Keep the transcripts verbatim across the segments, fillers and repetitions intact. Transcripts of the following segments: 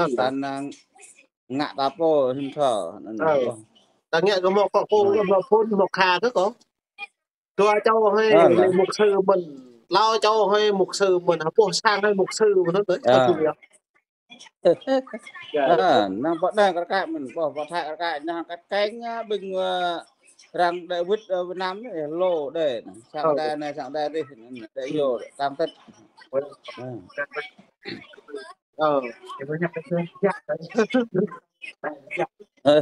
Anŭn. Ta năng ngă ta pô hĭn thơ. Anŭn. Ơ. Ơ. Ta ngă kơ mơ̆ kơ pô, ơ, kơ mơ̆ phun, mơ̆ kha kơ kơ. Dua čô hơi, ơ, lĕ mục sư mơ̆n. Hlâo čô hơi mục sư mơ̆n. Hơpô sang hơi mục sư mơ̆n. Anŭn. Ơ. Ơ, năng pơđang kơ kă mơ̆n, pô, pơthai kơ kă, năng kă keng, ơ, ƀing, ơ, arăng David, ơ, Việt Nam anai, lô đe, sang đe anai, sang đe dih, đe yua, tăng tết. Ơ. Ơ. Ơ.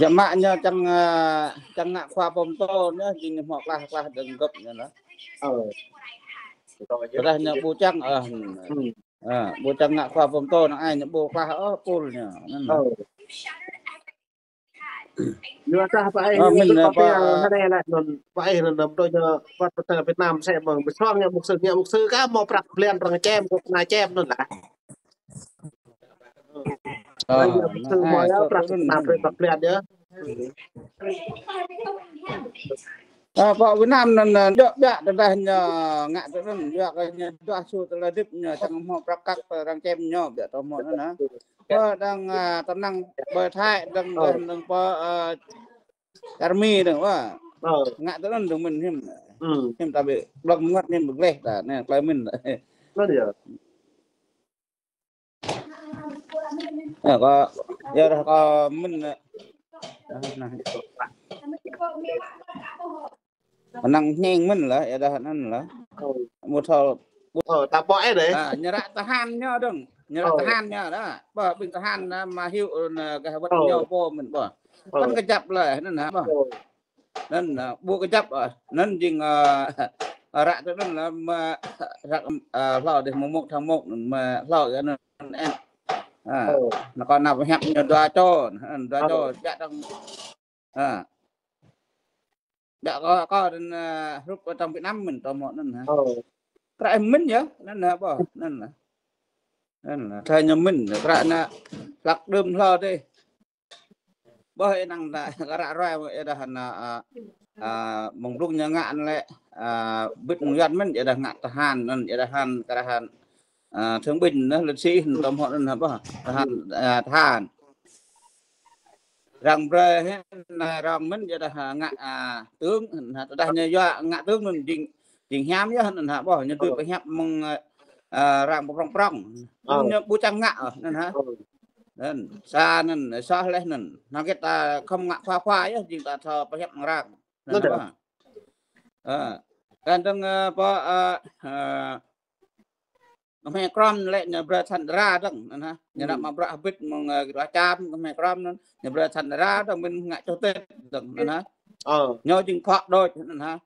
Yua mă ñu čang, ơ, čang ngă khua pơtô ñu, jing ñu hmâo klah, klah dơ̆ng gơ̆p ñu lah. Ơ. Tơdah ñu ƀu čang, ơ, ơ, ƀu čang ngă khua pơtô năng ai ñu ƀu klah, ơ, pul ñu. Anŭn. Ơ. Yua dah pă ai, ơ, mĭn, ơ, pă, pă, ơ, hơnai lah, anŭn, pă ai, anŭn, anŭn, tui ñu, wăt pơtơ Việt Nam, sĕ mơ̆ng, ƀu song ñu mục sư, ñu mục sư kah hmâo prăk blan, prăk čem, kơ kơna čem, anŭn lah. Ơ, ơ, mục sư hmâo yơh, prăk anŭn, prăk blan yơh. Ơ, pă Việt Nam anŭn, anŭn, djơ̆ biă, tơdah ñu ngă tui anŭn, yua kơ ñu duah su tơlơi hơdip ñu, čang hmâo prăk kăk, arăng čem ñu, biă tơ hmâo anŭn, hă. Pơ đang, ơ, tơnăng ƀơi Thái, đang, đang, đang pơ, ơ, čar Mi đang, wa. Ơ. Ngă tui anŭn đang mĭn hiư̆m. Hiư̆m ta ƀu, blŏng mơ̆ng wăt hiư̆m ƀu gleh ta, anai, tơlơi mĭn. Anŭn yơh. Ơ, kơ, yua dah kơ mĭn, ơ, nah. Năng ñeng mĭn lah, yua dah anŭn lah. Ơ. Mŭt thâo. Ơ, ta pô ai dih. Ơ, ñu ră tơhan ñu dơ̆ng. Ñu ră tơhan ñu dah. Pơ ƀing tơhan anŭn mă hyu anŭn gah wăt ñu pô mĭn pơ. Ơ. Kan kơjăp lah, anŭn hă pơ. Ơ. Anŭn, ơ, ƀu kơjăp, ơ, anŭn jing, ơ, ră tui anŭn lah mă ră, ơ, hlâo dih mơ̆ng mŭk thâo mŭk, mă hlâo anŭn, anŭn. Ơ. Ơ. Anŭn kơ nao pơhiăp ñu dua čô, anŭn dua čô, ơ, jak dơ̆ng. Ơ. Ƀiă kơ, kơ anŭn, ơ, hrup kơ tơ̆ng Việt Nam mĭn tơ hmâo anŭn hă. Ơ. Kră mĭn yơh, anŭn hă pơ, anŭn lah. Anŭn lah, tơña mĭn, kră anŭn hlăk đưm hlâo dih. Ƀơi anŭn ta, kră ruai, yua dah anŭn, ơ, ơ, mơ̆ng blung ñu ngă anŭn lĕ, ơ, bĭt mơ̆ng Yuan mĭn, yua dah ngă tơhan, anŭn, yua dah hăn, kră hăn, ơ, thương binh, anŭn, liệt sĩ, tơ hmâo anŭn hă pơ, tơhan, ơ, tơhan. Arăng brơi hĭ, anŭn arăng mĭn, yua dah, ơ, ngă, ơ, tướng, anŭn hă, tơdah ñu yua ngă tướng anŭn jing, jing hiam yơh, anŭn hă, ƀôh, ñu dưi pơhiăp mơ̆ng, ơ, ơ, arăng prŏng prŏng. Anŭn ñu ƀu čang ngă, ơ, anŭn hă. Anŭn, sa anŭn, soh leh anŭn. Năng kơ ta khŏm ngă khua khua yơh, jing ta thâo pơhiăp mơ̆ng arăng. Anŭn hă. Ơ, kăn dơ̆ng, ơ, pơ, ơ, ơ, Gơmơi krăm lĕ ñu brơi Sandra dơ̆ng, anŭn hă. Ñu nao mă bruă hơbĭt mơ̆ng, ơ, gơ̆ čam, gơmơi krăm anŭn, ñu brơi Sandra dơ̆ng, mĭn ngă chủ tịch dơ̆ng, anŭn hă. Ơ. Ñu jing phŏ đôč, anŭn hă.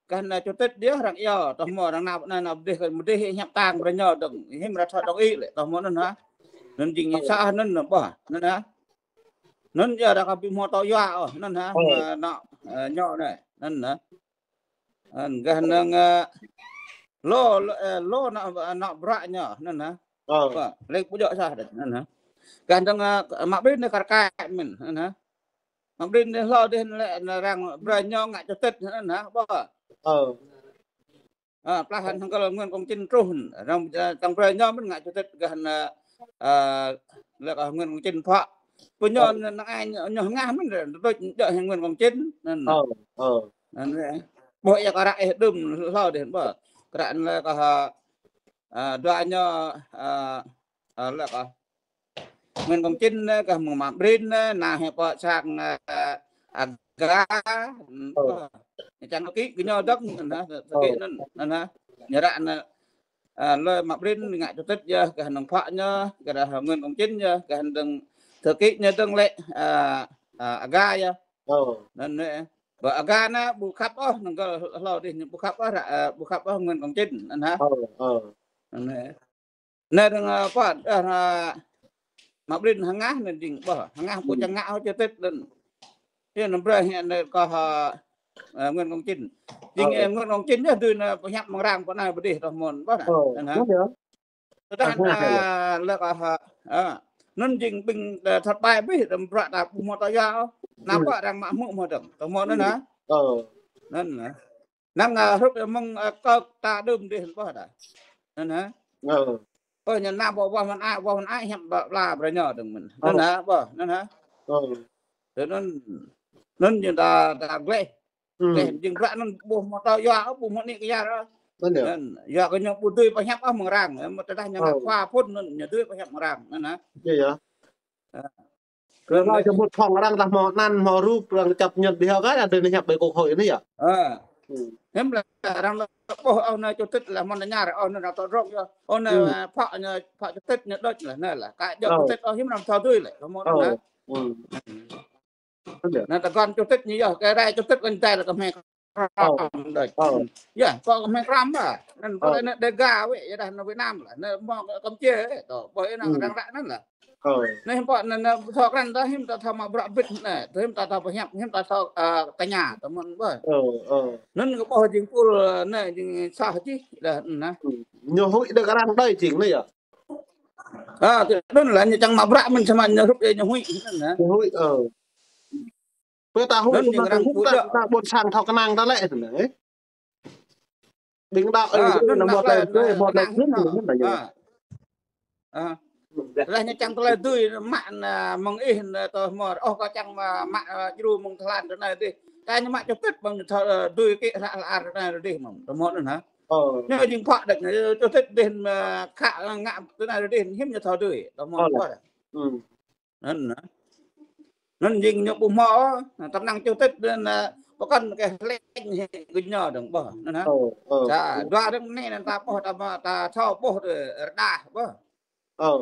Kah anŭn chủ tịch dih arăng iâu, tơ hmâo arăng nao, nao, nao pơdih, pơdih hiăp tang brơi ñu dơ̆ng, hiư̆m arăng thâo đồng ý lĕ, tơ hmâo anŭn hă. Anŭn jing sa anŭn, anŭn ƀôh, anŭn hă. Anŭn yơh arăng kơ ƀu hmâo tŏ yua ôh, anŭn hă. Ơ. Mă nao, ơ, ñu anai, anŭn hă. Anŭn gah năng, ơ, lô, lô, ơ, lô nao, nao bruă ñu, anŭn hă. Ơ. Ƀôh, lĕ ƀu djơ̆ sa đôč, anŭn hă. Gah năng, ơ, Mă Brin anai kar kaĭ mĭn, anŭn hă. Mă Brin anai hlâo dih lĕ, anŭn arăng brơi ñu ngă chủ tịch, anŭn hă, ƀôh. Ơ. Ơ, plah hăng kơ Nguyễn Công Chính truh, arăng, ơ, čang brơi ñu mĭn ngă chủ tịch gah năng, ơ, ơ, lĕ kơ Nguyễn Công Chính phŏ. Pơ ñu năng ai ñu hơngah mĭn, đôč djơ̆ hăng Nguyễn Công Chính, anŭn. Ơ, ơ. Anŭn, ơ. Ƀôh yua kơ ră ih đưm hlâo dih, ƀôh. Kră anŭn lĕ kơ, ơ, dua ñu, ơ, ơ, lĕ kơ Nguyễn Công Chính, ơ, kơ mơ̆ng Mă Brin, ơ, nao hĭ pơ sang, ơ, Aga, ơ. Čang thư ký kơ ñu dơ̆ng, anŭn hă, thư ký anŭn, anŭn hă. Ñu ră anŭn, ơ, lĕ Mă Brin ngă chủ tịch yơh, gah năng phŏ ñu, gah Nguyễn Công Chính yơh, gah năng thư ký ñu dơ̆ng lĕ, ơ, ơ, Aga yơh. Ơ. Anŭn, ơ, ƀôh Aga anai ƀu khăp ôh, năng kơ hlâo dih ñu ƀu khăp ôh, ră, ơ, ƀu khăp ôh Nguyễn Công Chính, anŭn hă. Ơ, ơ. Anŭn, ơ. Anai dơ̆ng, ơ, pă, ơ, Mă Brin hơngah anŭn jing, ƀôh, hơngah ƀu čang ngă ôh chủ tịch anŭn. Yua anŭn brơi hĭ anŭn kơ, ơ, Nguyễn Công Chính. Jing, ơ, Nguyễn Công Chính yơh dưi anŭn pơhiăp mơ̆ng arăng pơ anai pơdih tơ hmâo, ƀôh anŭn. Ơ, anŭn hă. Tơdah anŭn, ơ, lĕ kơ, ơ, anŭn jing ƀing, ơ, thất bại abih, đăm bruă ta ƀu hmâo tŏ yua ôh. Anŭn pơ arăng mă hmư̆ hmâo dơ̆ng, tơ hmâo anŭn hă. Ơ. Anŭn hă. Năng, ơ, hrup mơ̆ng, ơ, kơ ta đưm dih ƀôh dah. Anŭn hă? Ơ. Ơ, ñu nao ƀơi wah mơ̆n a, wah mơ̆n a hiăp ƀă pla brơi ñu dơ̆ng mơ̆n. Anŭn hă, ƀơi, anŭn hă? Ơ. Tơ anŭn, anŭn ñu ta, ta gleh. Gleh jing bruă anŭn ƀuh mơ̆ tơl yua, ƀuh mơ̆ nik kơ yua. Anŭn yua kơ ñu ƀu dưi pơhiăp ôh mơ̆ng arăng, mơ̆ tơdah ñu ngă khua phŭn anŭn ñu dưi pơhiăp mơ̆ng arăng, anŭn hă? Ơ. Kơ arăng čăm mŭt phŏng arăng dah hmâo anăn, hmâo rup, arăng čăp ñŭt bơhiăp kơ, adơi anai hiăp ƀơi kŏk hơi anai yơh. Ơ. Hiư̆m lĕ arăng lĕ ƀuh ôh anai chủ tịch lĕ mơ̆n tơña, ôh anai arăng tŏ rŏng yơh. Ôh anai phó ñu, phó chủ tịch ñu đôč lĕ, anai lĕ. Kơ djŏ chủ tịch ôh hiư̆m arăng thâo dưi lĕ, kơ mơ̆n anŭn hă? Anŭn tơguan chủ tịch ñu yơh, kơ rai chủ tịch kơ ñu tai lĕ kơ hmei Krom đôč. Yơh, pơ kơ hmei Krom ƀă. Anŭn pơ anai Đêga wĕ, yơh dah anŭn Việt Nam lĕ. Anŭn hmâo Campuchia, tơ, ƀơi anŭn arăng ră anŭn lĕ. Anai pơ anai, anai thâo krăn tơ hiư̆m ta thâo mă bruă bit anai, tơ hiư̆m ta thâo pơhiăp, hiư̆m ta thâo, ơ, tơña, tơ mơ̆n ƀơi. Anŭn kơ ƀơi jing pul, anai jing soh čih, dah anŭn hă. Ñu huĭ đah arăng đơi jing anai yơh. Ơ, tơ anŭn lĕ ñu čang mă bruă mơ̆n samơ̆ ñu hrup yơh ñu huĭ anŭn hă. Ñu huĭ, ơ. Pơ ta huĭ anŭn jing arăng ƀu djơ̆. Ta ƀôn sang thâo kơnang ta lĕ anŭn hă. Ƀing đaŏ anŭn lĕ hmâo tơlơi, hmâo tơlơi kơnang hmâo tơlơi kơnang. Ơ. Ơ. Lah ñu čang tơlơi dưi mă anŭn mơ̆ng ih anŭn tơ hmâo. Ôh kơ čang mă, mă, ơ, djru mơ̆ng tơlan tơ anai dih. Kơ ñu mă chủ tịch mơ̆ng ñu thâo, ơ, dưi kĭ hră hla ar tơ anai dih mơ̆n. Tơ hmâo anŭn hă. Ơ. Ñu jing phó đôč anai, chủ tịch dih mă khă ngă tơ anai dih hiư̆m ñu thâo dưi. Tơ hmâo anŭn hă. Anŭn hă. Anŭn jing ñu ƀu hmâo, anŭn tơnăng chủ tịch anŭn, ơ, pơkŏn kơ hlĕng hĭ gơñu dơ̆ng ƀơi anŭn hă. Ơ, ơ. Sa, dua dơ̆ng anai anŭn ta ƀuh ta mă, ta thâo ƀuh tơ rơđah ƀơi. Ơ.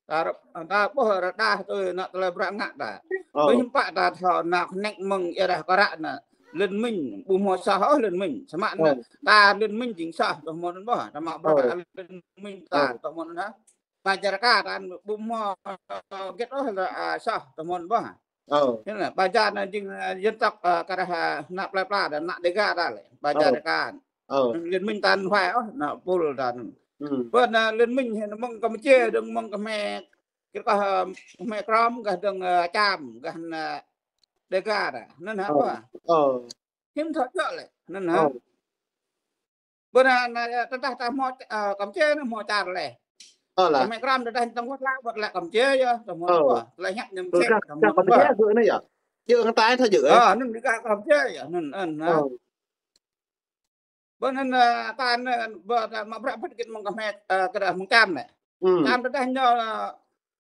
Ta, ta ƀuh rơđah tui anŭn tơlơi bruă ngă ta. Ơ. Ƀơi hiư̆m pă ta thâo anŭn kơnĕk mơ̆ng ia dah kơ ră anŭn. Liên minh, ƀu hmâo soh ôh liên minh. Samơ̆ anŭn ta liên minh jing soh tơ hmâo anŭn ƀơi. Ta mă bruă liên minh ta tơ hmâo anŭn hă. Bajaraka ta ƀu hmâo, ơ, hơget ôh lĕ, ơ, soh tơ hmâo anŭn ƀơi. Ơ. Anŭn lĕ, Bajar anŭn jing, ơ, dân tộc, ơ, kơ dah, ơ, ană plơi pla ta, ană Đêga ta lĕ, Bajaraka. Ơ. Liên minh ta anŭn huai ôh, anŭn pul ta anŭn. Pơ anŭn, ơ, liên minh hĭ anŭn mơ̆ng Campuchia, dơ̆ng mơ̆ng kơ hmei, kơ, ơ, hmei Krom, gah dơ̆ng, ơ, Čam, gah anŭn, ơ, Đêga ta. Anŭn hă ƀơi. Ơ. Hiư̆m thâo djơ̆ lĕ, anŭn hă. Ơ. Ƀơi anai, anai, tơdah ta hmâo, ơ, Campuchia anŭn hmâo čar lĕ. Ơ lah. Kơ hmei Krom tơdah tơ̆ng wơ̆t lă, wơ̆t lă Campuchia yơh, tơ̆ng hmâo anŭn ƀơi. Tơlơi hiăp ñu mơsĕ, tơ̆ng hmâo anŭn ƀơi. Ơ, anŭn dih kơ Campuchia yơh, anŭn, anŭn, anŭn. Ƀơi anŭn, ơ, ta anŭn, ƀơi ta mă bruă bit git mơ̆ng kơ hmei, ơ, kơ dah mơ̆ng Čam anai. Čam tơdah ñu, ơ,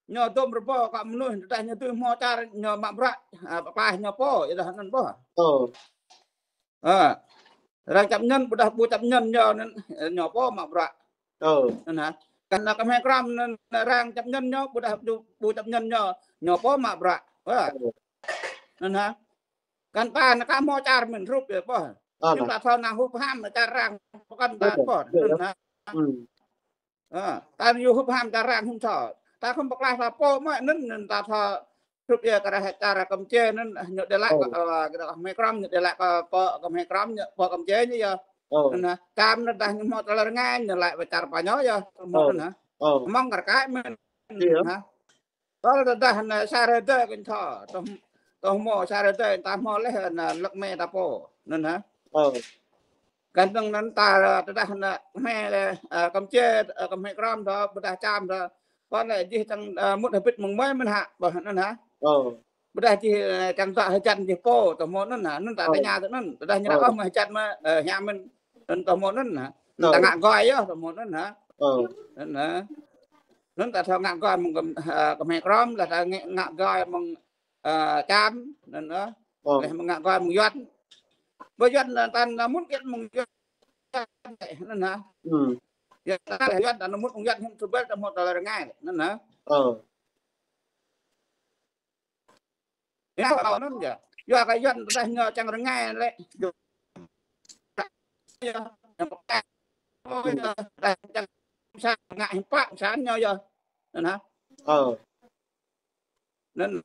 ñu dôm rơbâo kơ mơnuih, tơdah ñu dưi hmâo čar, ñu mă bruă, ơ, pơklaih ñu pô, yơh dah anŭn ƀơi. Ơ. Ơ. Arăng čăp ñăn, ƀôdah ƀu čăp ñăn ñu anŭn, ơ, ñu pô mă bruă. Ơ. Anŭn hă. Kăn kơ hmei Krom anŭn arăng čăp ñăn ñu, ƀôdah ƀu, ƀu čăp ñăn ñu, ñu pô mă bruă. Ơ. Ơ. Anŭn hă. Kăn ta anŭn kơ hmâo čar mơ̆n hrup yơh ƀơi. Ơ. Hiư̆m ta thâo anŭn hŭp ham čar arăng pơkŏn ta ƀơi. Anŭn hă. Ơ, ta ñu hŭp ham čar arăng hiư̆m thâo. Ta khŏm pơklaih ta pô mơ̆ anŭn, anŭn ta thâo hrup yơh kơ dah čar Campuchia anŭn ñu đe laĭ kơ, ơ, kơ dah hmei Krom ñu đe laĭ kơ pô, kơ hmei Krom ñu pô Campuchia ñu yơh. Anŭn hă, Čam anŭn dah ñu hmâo tơlơi rơngai ñu laĭ pơ čar pơ ñu yơh. Hmâo anŭn hă. Mơ̆ng kar kaĭ mơ̆n. Hă. Tơl tơdah anŭn sa rơdơi kơ ñu thâo, tơ, tơ hmâo sa rơdơi ta hmâo leh anŭn lăk mĕ ta pô. Anŭn hă. Kăn dơ̆ng anŭn ta tơdah anŭn hmei lĕ, ơ, Campuchia, ơ, kơ hmei Krom tơ, ƀôdah Čam tơ. Pơ lĕ jih čang, ơ, mŭt hơbĭt mơ̆ng mơi mơ̆n hă, ƀơi anŭn hă. Ƀôdah jih, ơ, čang dŏ hơjăn jih pô, tơ hmâo anŭn hă, anŭn ta tơña tơ anŭn, tơdah ñu dah ôh mơi hơjăn mơi, ơ, hiam mơ̆n, anŭn tơ hmâo anŭn hă. Anŭn ta ngă gơi yơh, tơ hmâo anŭn hă. Anŭn hă. Anŭn ta thâo ngă gơi mơ̆ng kơ, ơ, kơ hmei Krom, lah ta ngă, ngă gơi mơ̆ng, ơ, Čam, anŭn hă. Leh mơ̆ng ngă gơi mơ̆ng Yuăn. Ƀơi Yuăn ta, ta mŭt kiăng mơ̆ng Yuăn. Anŭn hă. Yuăn ta, Yuăn ta mŭt mơ̆ng Yuăn hiư̆m tơbel ta hmâo tơlơi rơngai. Anŭn hă. Yua kơ anŭn yơh. Yua kơ Yuăn tơdah ñu čang rơngai lĕ. Yua, yua, čang sa ngă hiư̆m pă sa ñu yơh. Anŭn hă. Anŭn.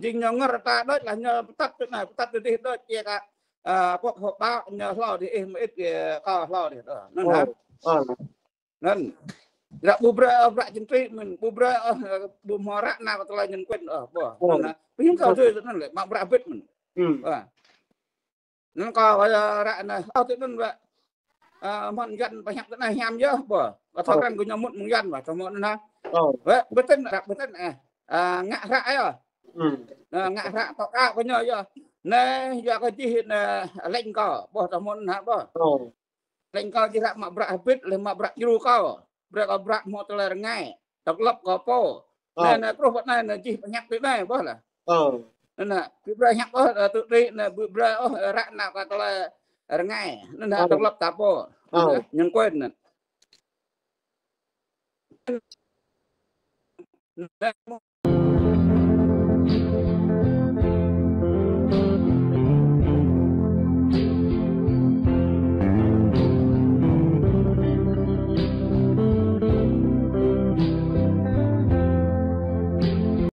Jing ñu ngă ta đôč lah ñu pơtăt tơ anai, pơtăt tơ dih đôč, yua kơ, ơ, pŏk hŏk ƀă ñu hlâo dih ih mơit kơ hlâo dih. Anŭn hă. Anŭn. Ră ƀu brơi, ơ, ƀră chính trị mơ̆n, ƀu brơi, ơ, ƀu hmâo ră nao kơ tơlơi nhân quyền, ơ, ƀôh. Ơ. Anŭn, pơhiăp kâo tui anŭn lĕ, mă ƀră hơbĭt mơ̆n. Hmm. Ơ. Anŭn kâo, ơ, ră anai, ơ, tui anŭn wă. Ơ, mơ̆n Yuan pơhiăp tui anai hiam yơh, ƀôh. Kâo thâo krăn kơ ñu mŭt mơ̆ng Yuan wă, tơmơ̆n anŭn hă. Ơ. Wă, bơtên, ră bơtên, ơ. Ơ, ngă hră yơh. Hmm. Ơ, ngă hră tŏ kơ ñu yơh. Anai, yua kơ jih anai, lĕng kâo, ƀôh tơmơ̆n anŭn hă, ƀôh. Ơ. Lĕng kâo jih ră mă ƀră hơbĭt, lĕ mă ƀră djru kâo. Brơi kâo ƀră hmâo tơlơi rơngai. Tơlŏp kâo pô. Ơ. Anai, anai, truh pơ anai, anai, jih pơhiăp tui anai, ƀôh lah. Ơ. Anŭn, ƀu brơi hiăp ôh, ơ, tŭ tri, anai, ƀu brơi ôh, ơ, ră nao kơ tơlơi rơngai. Anŭn, ơ, tơlŏp ta pô. Ơ. Anŭn, nhân quyền anŭn. Anai,